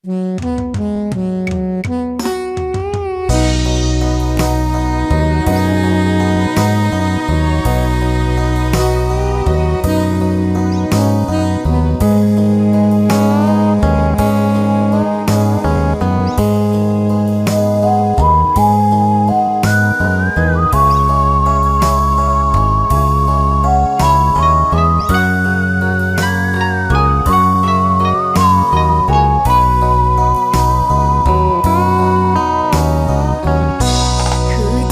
Khwv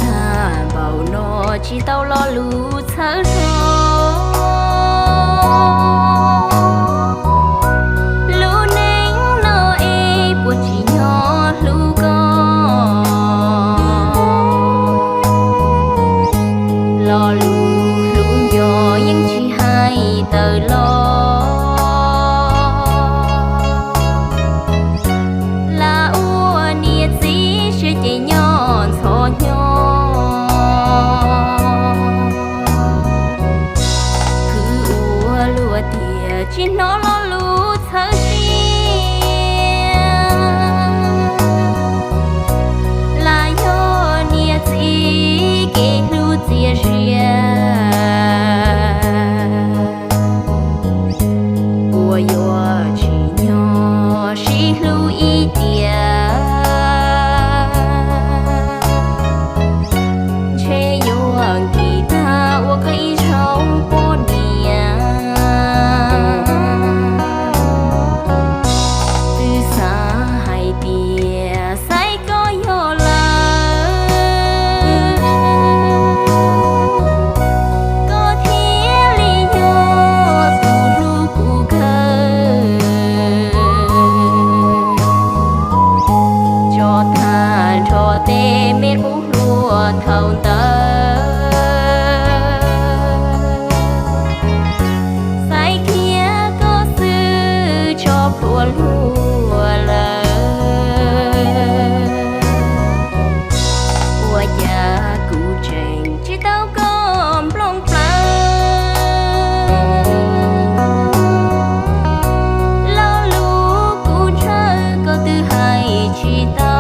tag npaum no tsis tau lo lus txhawb zog. Lub neej no es puas tsim nyog hlub koj? Lo lus hlub nco yeej tsis hais tawm los. Lam ua niam txiv siab ces nyob ntxhov hnyo. Khwv ua luaj tiag tsis hnov lo lus txhawb sia. Lam yog niam txiv kev hlub txias sia. Puas yuav tsim nyog sib hlub ib tiam? Ntshe yuav nkim tag ua koj ib zaug poj niam. Twb xav hais tias xaiv koj yog lawm, koj thiaj li yog tus hlub kuv kawg. Tso tag nrho tej me qub hlua thaum ntawd, xaiv kiag koj xwb tso plhuav hlua lawm. Ua cas kuv tseem tsis tau koj nplooj plaws? Lo lus kuv ntshaw koj twb hais tsis tau.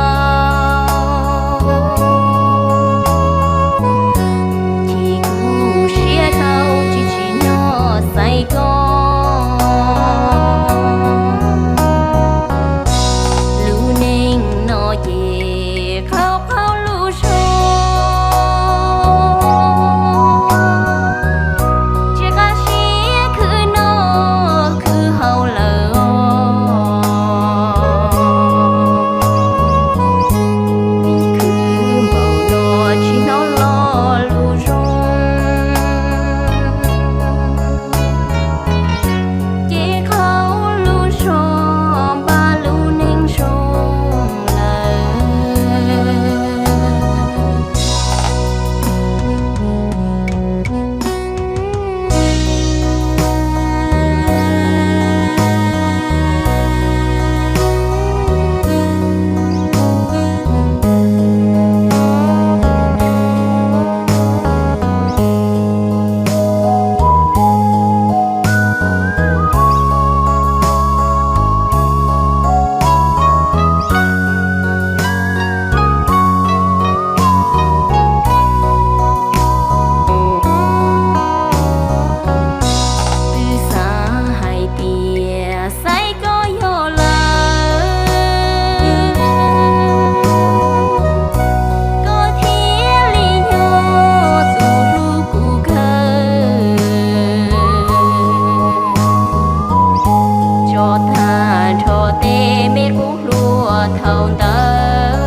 Chim kuv siab dhau tsis tsim nyog xaiv koj. Lub neej no ces qaug qaug lub zog, tsis qab siab khwv noj khwv haus lawm os. Vim khwv npaum no tsis hnov lo lus zoo, ces qaug lub zog npaj lub neej zoo lawm. Twb xav hais tias xaiv koj yog lawm, koj thiaj li yog tus hlub kuv kawg. Tso tag nrho tej me qub hlua thaum ntawd,